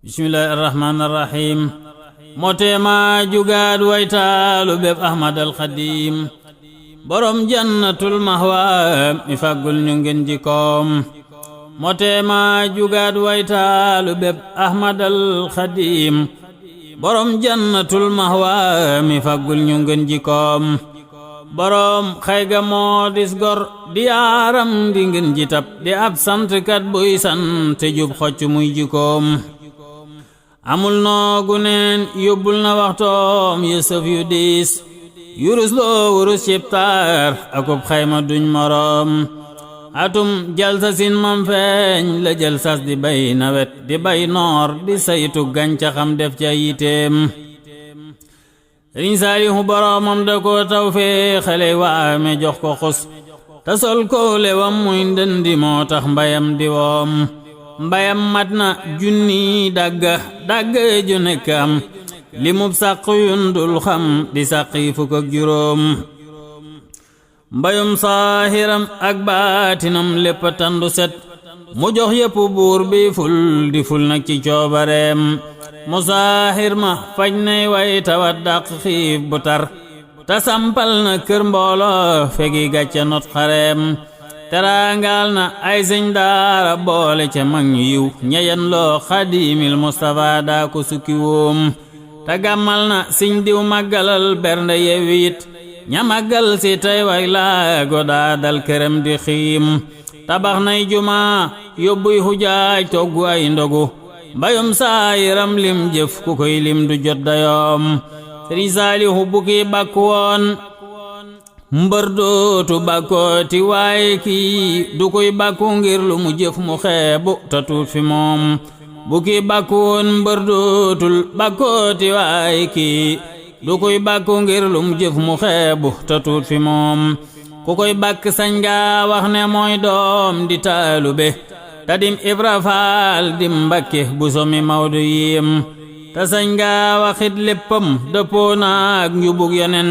bismillaahi rahmaani rahiim moteema jugaad waytaalu bépp ahmad al xadiim borom jannatul mahwa mi faggul ñu ngeen jikoom moteema jugaad waytaalu bépp ahmad al xadiim borom jannatul mahwa mi faggul ñu ngeen jikoom borom xayga moo dis gor di yaaram di ngeen jitab di ab santkat buy sant jub xocc muy jikoom amul noogu neen yóbbul na waxtoom yësëf yu diis yurus loo wurus cibtaar akub xayma duñ moroom atum jalsasin mam feeñ la jalsas di bay nawet di bay noor di saytu gàncaxam def ca yiteem Sëriñ Saalihu boroomam da ko taw fee xale waame jox ko xus ta sol ko lewam muy ndëndi moo tax mbayam di woom mbayam mat na junni dagga ju nekk am li mub sàq yundul xam di sàqi fukk ak juróom mbayum saahiram ak baatinam lépp tandu set mu jox yépp buur bi ful di ful nag ci coobareem mu saahir ma faj nay way tawat dàq xiif bu tar ta sampal na kër mboolo fegi gàcce not xareem teraangal na ay sëñ daara boole ca mag ñu yiw ñeyen loo xadimil Mustafa daa ko sukki woom te gàmmal na siñ diw màggalal bernde yewit ña màggal si tey way laago daa dal këram di xiim tabax nay juma yóbbuy xujaaj toggu ay ndogu mbayum saayiram lim jëf ku koy lim du jot dayoom Sëriñ Saalihu bukki bàkk woon mbër dootu bàkkooti waaye kii du koy bàkku ngir lu mu jëf mu xeebu ta tuut fi moom bu kii bàkku woon mbër dootul bàkkooti waaye kii du koy bàkku ngir lu mu jëf mu xeebu ta tuut fi moom ku koy bàkk sañ nga wax ne mooy doom di taalube ta dim Ibra Faal dim Mbàkke bu somi Mawdo yim ta sañ nga waxit léppam dëppoo naak njubug yonen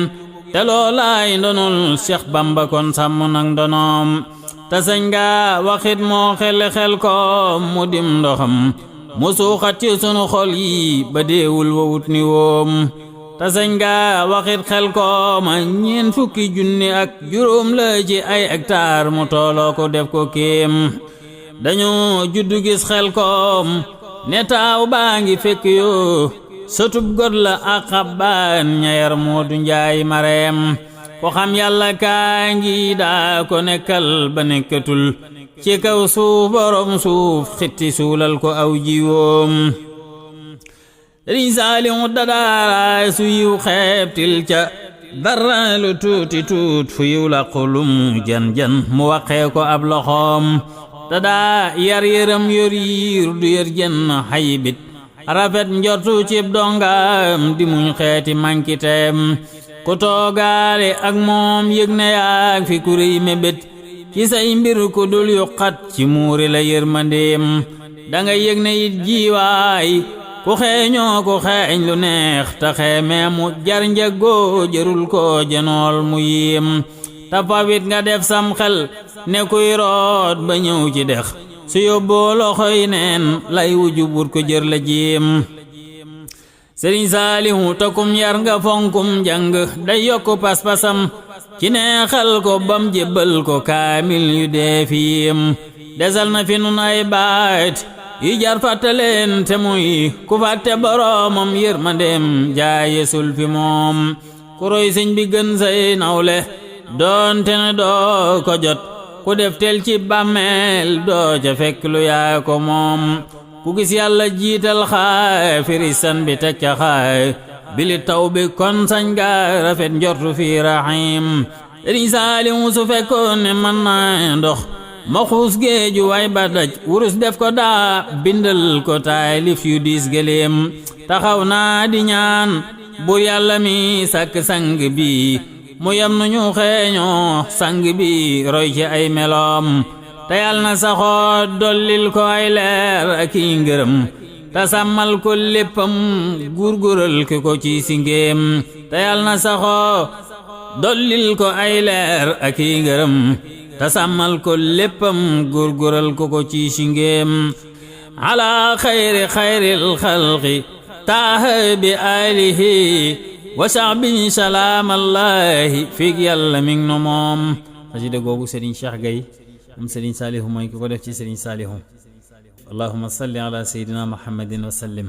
te loolaay ndonul Seex Bamba kon sàmm nag ndonoom te sañ nga waxit moo xel ko mu dim ndoxam mu suuxat ci sunu xol yi ba deewul wowut ni woom te sañ nga waxit xel ko ma ñeen fukki junni ak juróom la ci ay hectare mu tooloo ko def ko kéem dañu juddu gis xel koom ne taaw baa ngi fekk yoo sotub god la ak xabbaan ñayar Moodu Njaay mareem ko xam yàlla kaa ngi daa ko nekkal ba nekkatul ci kaw suuf borom suuf xitti suulal ko aw jiwoom Sëriñ Saalihu dadaaraay su yiw xeebtil ca dara lu tuuti tuut fu yiw la xulum jan mu waxee ko ab loxoom dadaa yar yëram yor yiir du yër jenn xaybit rafet njortu cib dongam di muñ xeeti mankiteem ku toogaale ak moom yëg na yaag fi ku réy mébét ci say mbir ku dul yuqat ci muuri la yërmandeem danga yëg na it jiiwaay ku xeeñoo ku xeeñ lu neex ta xeemee mu jar njëggoo jërul ko jenool mu yiim ta fawit nga def sam xel ne kuy root ba ñëw ci dex su yóbboo loxoy neen lay wuju but ko jër la jéem Sëriñ Saalihu takum yar nga fonkum njàng day yokku pas-pasam ci neexal ko bam jébbal ko kaamil yu dee fiim desal na fi nun ay baat yu jar fàttaleen te muy ku fàtte boroomam yërmandeem jaayesul fi moom ku roy sëñ bi gën say nawle doonte ne doo ko jot ku def tel ci bàmmeel doo ca fekk lu yaa ko moom ku gis yàlla jiital xaay firisan bi teg ca xaay bili taw bi kon sañ nga rafet njortu fi rahim Sëriñ Saalihu su fekkoon ne mën naa ndox ma xuus géeju way ba daj wurus def ko daa bindal ko taalif yu diis gëléem taxaw naa di ñaan bur yàlla mi sàkk sang bi mu yam nu ñu xeeñoo sang bi roy ci ay meloom te yal na saxoo dollil ko ay leer ak i ngërëm te sàmmal ko léppam gurgural ki ko ci singéem te yal na saxoo dollil ko ay leer ak i ngërëm te sàmmal ko léppam gurgural ko ci singéem ala xayril xalqi taaha bi alihi wa sahbihi salaamallahi fiig yàlla mi ngi no moom xasida googu Serigne Cheikh Gaye am Serigne Salihu mooy ki ko def ci Serigne Salihu allahumma salli ala sayyidina muhammadin wa sallim